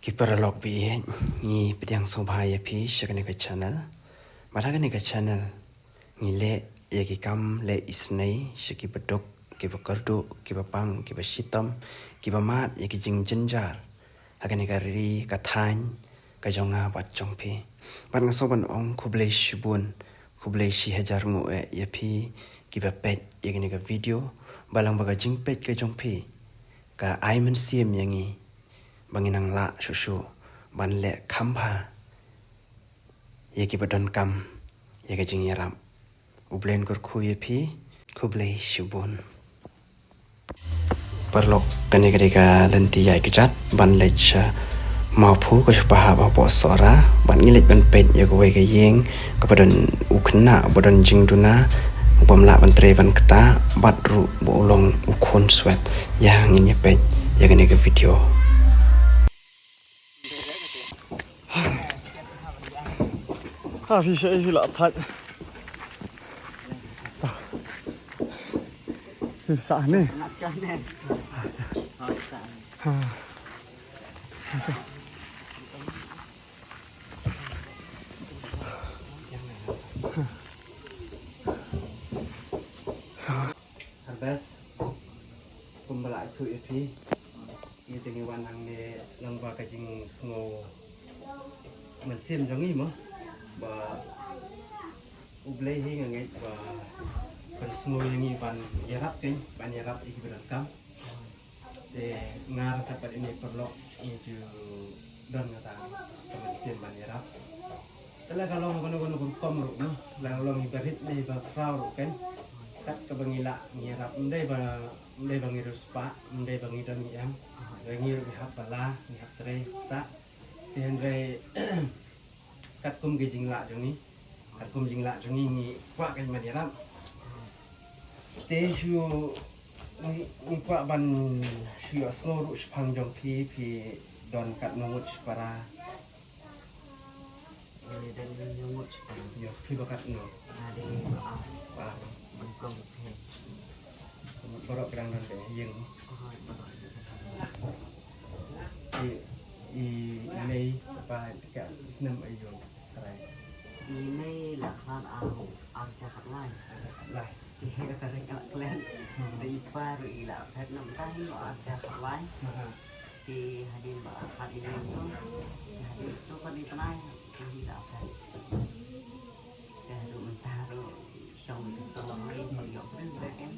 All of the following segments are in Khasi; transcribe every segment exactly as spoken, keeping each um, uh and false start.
Ki paralok ba ïeit, ngi pdiang sngewbha ïa phi sha kane ka channel. Bad ha kane ka channel ngi leh ïa ki kam leh isynei sha ki baduk, ki bakyrduh, ki bapang, ki bashitom, ki bamad ïa ki jingjynjar ha kane ka ri ka thaiñ ka jong nga bad jong phi. Bad nga sngewbha ban ong khublei shibun, khublei shihajar nguh eh ïa phi ki bapeit ïa kane ka video. Ba lang ba ka jingpeit ka jong phi ka ai mynsiem ïa ngi ba ngin nang lah shuh shuh ban leh kham bha ïa ki ba donkam ïa ka jingïarap. U Blei un kyrkhu ïa phi. Khublei shibun. Paralok, kane ka dei ka lynti ïaid kjat ban leit sha Mawphu, ka shu pahap hapoh Sohra. Bad ngi leit ban peit ïa kawei ka ïing kaba don u khynnah ba don jingduna, u bym lah ban trei ban ktah, bad ruh ba u long u khun swet. Ïa, ngin ïa peit ïa kane ka video. Ha, phi sa, phi la phat. Phi sa ni. Ha. Sa. Harbes, kumba la ïathuh ïa phi, ngi te ngi wan hangne lyngba ka jingsngew mynsiem jong ngi mo, ba U Blei hi nga ngeit ba pynsngew ïa ngi ban ïarap kein, ban ïarap ïa ki ba donkam. Te nga ryngkat bad ine i paralok ngi ju don kata ka mynsiem ban ïarap. Te la ka long kano kano ka rukom ruh, no, la ka long iba rit ne iba khraw ruh kein, kat kaba ngi lah ngi ïarap, ym dei ba, ym dei ba ngi riewspah, ym dei ba ngi don ngi em. Ba ngi ruh ngi hap ba la, ngi hap trei, ktah. Te hynrei katkum ki jinglah jong ngi, katkum jinglah jong ngi, ngi kwah kein ban ïarap. Te shu ngi, ngi kwah ban shu ïohsngew ruh shaphang jong phi, phi don katno ngut shipara? Ngi don hynñiew ngut shipara. Ïa, phi ba katno? Nga dei ba ar. Ba ar. Nyngkong phi. Baroh ki dang don ka ïing. Hooid, baroh. I, i mei, i pa, ka snem aïu? Trai. I mei la khlad ar, arhajar khatlai. Arhajar khatlai. Te ka tarik la klet. Hmm. Te i pa ruh i la phet na mynta hi arhajar khatlai. Aha. Te hadien ba khlad i mei to, te hadien to pat i bnai ruh i la phet. Te haduh mynta ruh i shong i to lang i pa ïoh briew briew em.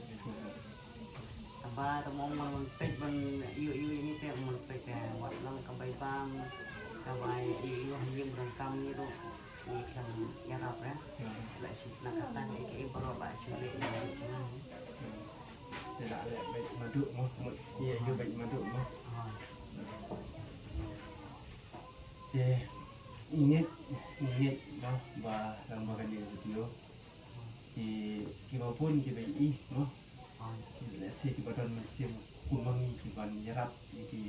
Tangba te mo mon peit ban ïoh ïoh ïa ngi te mon peit te wat lang ka bai bam, ka bai ïoh ïoh ha ïing ba donkam ngi ruh ngi khlem ïarap ïa. Hmm. La shu na kata ngi ki baroh la shu leh ïa ngi. Hmm. Te la leh beit maduh mo, mo ïa ïoh beit maduh mo. Ha. Te ngi ngeit, ngi ngeit ba, ba lang ba kane ka video. Ki, kiba bun kiba ïohi, mo. Ki, let's say, kiba don mynsiem kum ma ngi kiban ïarap ïa ki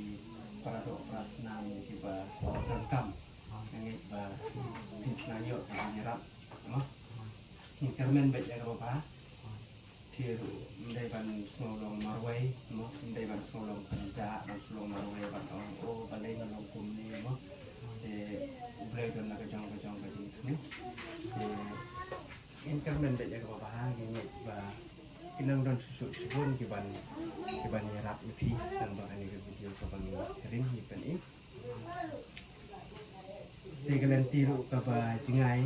para doh para snam, ïa kiba donkam. Nga ngeit ba phin sa ïoh kiban ïarap, mo. Ngin kyrmen beit ïa kaba bha. Te ruh ym dei ban sngew long marwei, mo. Ym dei ban sngew long kynjah, ban sngew long marwei, ban ong, oh, balei nga long kumne, mo. Te U Blei don la ka jong ka jong ka jingthmu. Te ngin kyrmen beit ïa kaba bha, ngi ngeit ba kin nang don shuh shuh shibun kiban, kiban ïarap ïa phi tang ba kane ka video kaba ngi ring ngi pyni. Te ka lynti ruh kaba jngai,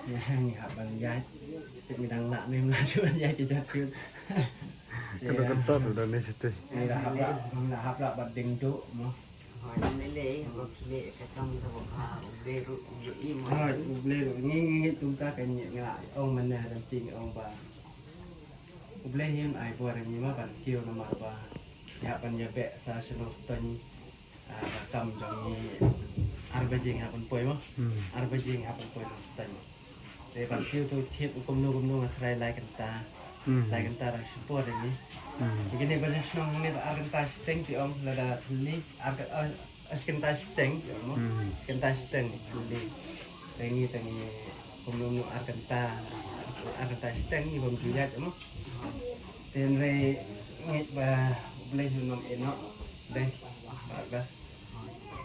ngi hap ban ïaid. Te ngi dang lah ne em lah ban ïaid ka jait shuh. Ka dang kyntat ruh da ne shatei. Ngi la hap lah, ngi la hap lah bad ding duh mo. Hooid, ym lei lei, haba phi leh ka kam kaba bha, U Blei ruh u ïohi mo. Hooid, U Blei ruh. Ngi, ngi ngeit kumta, ka ngi, ngi la ong mynne ha lynti, ngi ong ba U Blei hi un ai bor ïa ngi mo ban kiew namar ba ngi hap ban ïabeh sa sha Nongstoiñ, ah, ka kam jong ngi ar baje ngi hap ban poi mo. Hmm. Ar baje ngi hap ban poi Nongstoiñ. Te ban kiew to thied kumno kumno nga tharai lai kynta. Hmm. Lai kynta dang shu bor ïa ngi. Hmm. Te kine ba dang shnong hangne ar kynta shiteng te ong lada thylli ar ka, ah, ah, shi kynta shiteng te ong mo. Hmm. Shi kynta shiteng thylli. Te ngi te ngi kumno kumno ar kynta, ar kynta shiteng ngi bym ju ïaid mo. Te hynrei ngeit ba U Blei un ym ïehnoh. Dei, ba bas.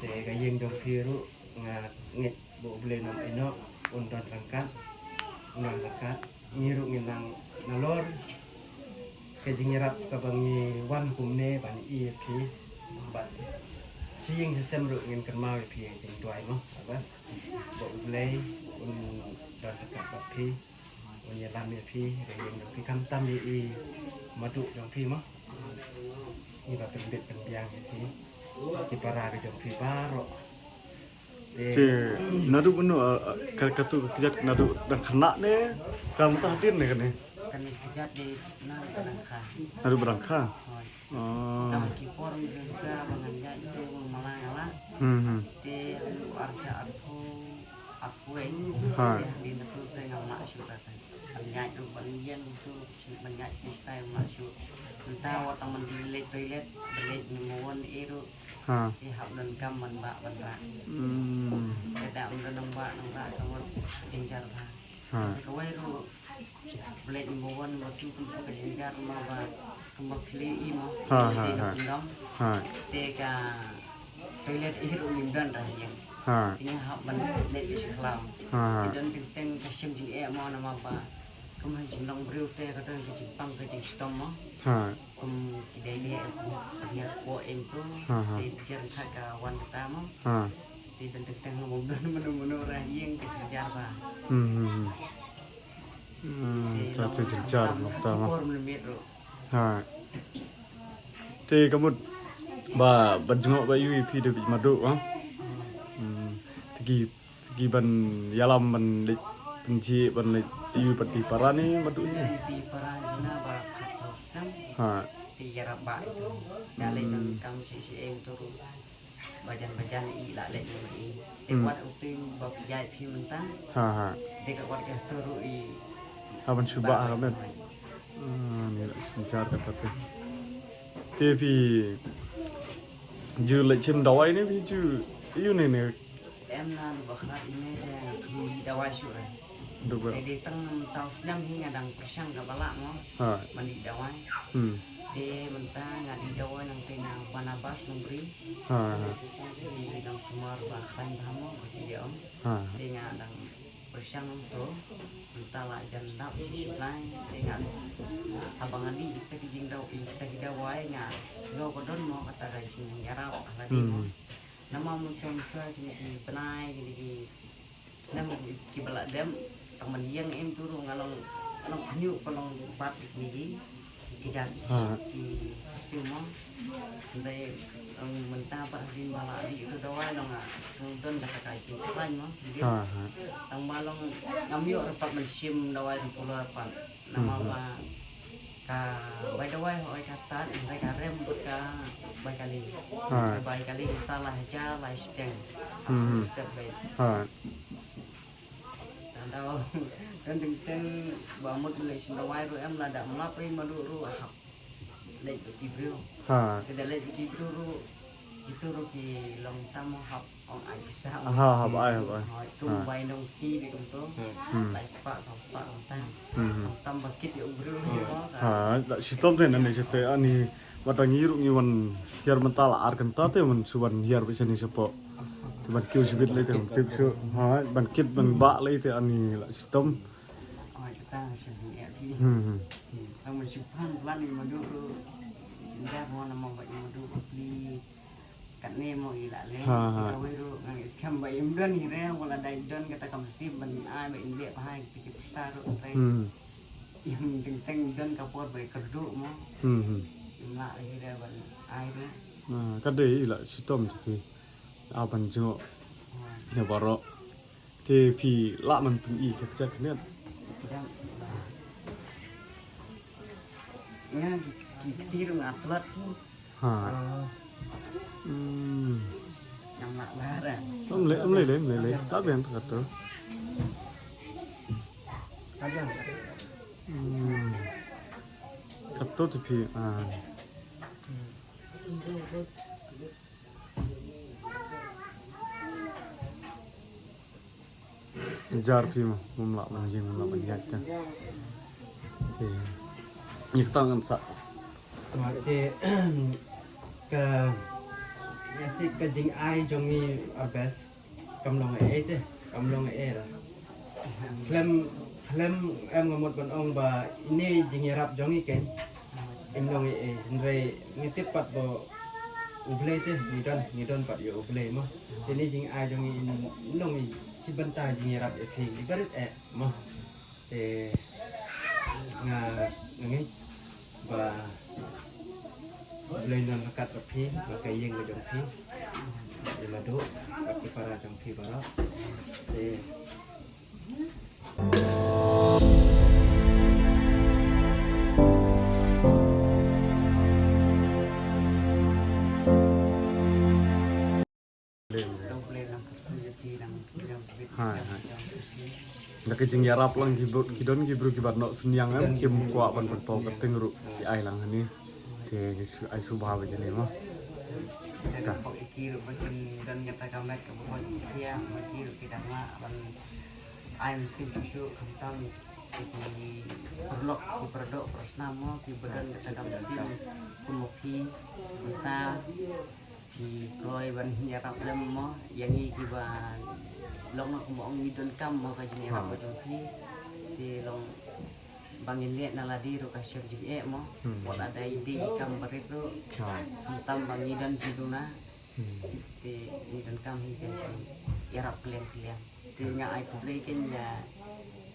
Te ka ïing jong phi ruh nga ngeit ba U Blei un ïehnoh, un don ryngkat, un don ryngkat. Ngi ruh ngin nang nalor ka jingïarap kaba ngi wan kumne ban ïohi ïa phi. Bad sha ïing sha sem ruh ngin kynmaw ïa phi ha ka jingduwai mo, bas. Ba U Blei un don ryngkat bad phi. Un ïalam ïa phi, ïa ka ïing jong phi, khamtam ïa i Madu jong phi mo. Iba pynbit pynbiang ïa phi. Ki para ka jong phi baroh. Te naduh mynno, ah, ah, ka, katu ka kjat naduh dang khynnah ne ka mynta hadien ne kane? Kane ka kjat dei naduh dang kha. Naduh ba dang kha? Hooid. Oh. Tang ki por mynta ba ngan ïaid tu mala nga lah. Hmm, hmm. Te haduh arja arphew, arphew wei. Ha. Te hadien natu te ngam lah shuh kata. Ban ïaid ruh ban ïeng tu, ban ïaid shisha ngam lah shuh. Mynta wat tang ban leit toilet, ban leit number one eh ruh. Ha. Te hap donkam ban bah ban rah. Hmm. Te da ym don nongbah nongrah ka mut jynjar bha. Ha. Te sa kawei ruh, ba leit number one, number two kumta ka jynjar ma ba kumba phi la ïohi mo. Ha, ha, ha. Te ka toilet eh ruh ngim don ha ïing. Ha. Te ngi hap ban leit sha khlaw. Ha, ha. Te don teng teng ka shem jingeh mo namar ba kum ha jinglong briew te ka don ka jingpang ka jingshitom mo. Ha. Kum ki dei dei kum ka jingïapoh em tu. Ha, ha. Te jingkhat ka wan kata mo. Ha. Te don teng teng mo, don mano mano ha ïing ka jynjar bha. Hmm, hmm, hmm. Hmm, te ta long te jynjar khamtam mo ta mo. Por mynmiet ruh. Ha. Te ka mut ba, ba jngoh ba ïohi phi da bit Madu ha. Hmm. Te ki, te ki ban ïalam ban leit pynjhieh ban leit ïohi pat ki para ne Madu ne. Ki para jong nga ba khatsaw snem. Ha. Te ïarap ba itu. Da leit donkam shi shi eng tu ruh. Bajan bajan i la leh i. Te kwat u ping ba phi ïaid phi mynta. Ha, ha. Te ka kwat ka tu ruh i. Ha ban shu bah ha ka met. Ah, ni la synchar kata te. Te phi ju leit shim dawai ne phi ju ïoh ne ne. Em na ba khlad i ne te kham dawai shuh re. Duk ba. Te dei tang taw snem hi nga dang pyrshang kaba lah mo. Ha. Ban dih dawai. Hmm. Te mynta nga dih dawai nangtei na Barnabas Nongri. Ha, ha. Te dang sumar ba khlaiñ bha mo ba ki dei ong. Ha, ha. Te nga dang pyrshang to. Mynta la jan dap shi blai. Te nga haba nga dih kita ki jingdaw, kita ki dawai nga sngew ba don mo kata ka jingïarap ha lade mo. Hmm. Namar mynta mynta kine ki bnai kine ki snem kiba la dep, tang ban ïeng em tu ruh nga long, nga long khñiuh ka long bat ïa kine ki, ki kjat, ha, ki siew mo. Hynrei, em, mynta pat hadien ba la dih tu dawai long nga sngewdon kata ka jingkhlaiñ mo. Ha, ha. Tang ba long ngam ïoh ruh pat ban shim dawai ruh pula pat. Namar ba ka bai dawai hooid ka tad, hynrei ka rem bad ka bai kali. Ha. Ka bai kali ta lai hajar lai shiteng. Hmm. Sep bai. Ha. Tang dawai kan teng teng ba mut lei shin dawai ruh em lada mlap ri ma ruh ruh hap leit bad ki briew. Ha. Ka da leit bad ki briew ruh. Itu ruh ki long tam hap ong ai pisa. Ha, hap ai, hap ai. Ha, itu bai nong si dei kumto. Hmm. Lai spah, saw spah long tam. Hmm. Tam ba kit ïa u briew ïa mo. Ha, la shitom te nani shite ani. Wat ngi ruh ngi wan hiar mynta la ar kynta te wan shu wan hiar bad shane shapoh. Te ban kiew shibit lei te tip shu. Ha, ban kit ban bah lei te ani la shitom. Oi, kata shu ïa phi. Hmm, hmm. Hmm, tang ban shu phan plan ïa madu ruh. Jinda mo nama ba ïa madu ba pli. Katne mo i la leh. Ha, ha. Kawei ruh ngan skhem ba im don hi re, wala dei don kata ka mynsiem ban ai ba im leh ba hai kata ki pisa ruh re. Hmm. Im teng teng don ka por ba i kyrduh mo. Hmm, hmm. Im lah hi re ban ai ruh. Ha, ka dei i la shitom te phi. A ban jngoh. Ha. Ïa baroh. Te phi lah ban pyni ka kjat kane. Nga ki, ki kti ruh nga tlot ki. Ha. Hmm. Ngam lah bar. Ym lei, ym lei, lei, ym lei, lei. Ka biang kato. Hmm. Kato te phi, ah. Jar phi mo, mum lah ban jing, mum lah ban ïaid te. Te. Ngi ktang kan sa. Te ka Nga sik ka jingai jong ngi Arbes kam long ei te, kam long ei ra. Khlem, khlem em nga mut ban ong ba ine jingïarap jong ngi ken im long ei, hynrei ngi tip pat ba U Blei te ngi don, ngi don pat ïa U Blei mo. Te ine jingai jong ngi in long ei shi bynta jingïarap ïa phi ngi barit eh mo. Te nga, nga ngeit ba U Blei un nang ryngkat bad phi, bad ka ïing ka jong phi, ïa lade bad ki para jong phi baroh. Te Hai, hai. Da ka jingïarap lang ki bru-, ki don ki briew kiba noh synñiang em, kim kwah ban pynpaw kyrteng ruh ki ai lang hangne. Te ki su-, ai sngewbha ba jani mo. Ka bok ïa ki ruh ba kin don kata ka met kaba koit ïa ki ruh ki dang lah ban ai mynsiem shuh shuh khamtam ïa ki paralok ki paradoh parasnam mo kiba don kata ka mynsiem kum ma phi mynta. Ki kloi ban ïarap lem mo ïa ngi kiba long kumba ong ngi donkam mo ka jingïarap ka jong phi. Te long ba ngin leh na lade ruh ka shem jingeh mo. Hmm. Wat la dei dei kam barit ruh. Ha. Khamtam ba ngi don jingduna. Hmm. Te ngi donkam hi ka jingïarap kylliang kylliang. Te nga ai khublei kein ïa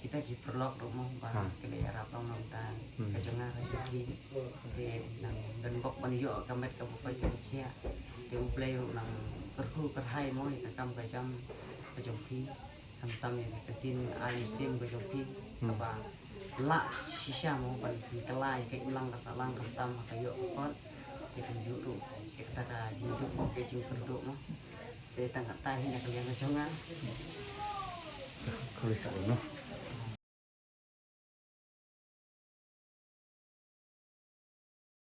kita ki paralok ruh mo ba, ha, ki la ïarap long nangta, hmm, ka jong nga ka jong phi. Te nang don bok ban ïoh ka met kaba koit kaba khiah. Te U Blei ruh nang kyrkhu kyrhai mo ïa ka kam ka jam ka jong phi. Khamtam ïa ka ktien ai mynsiem ka jong phi, hmm, kaba lah shisha mo ban pynkylla ïa ka imlang ka sahlang khamtam ha ka ïoh ka kot. Te kan ïoh ruh ïa kata ka jingduk bad ka jingkyrduh mo. Te tang katta hi na ka liang ka jong nga. Khublei shibun mo.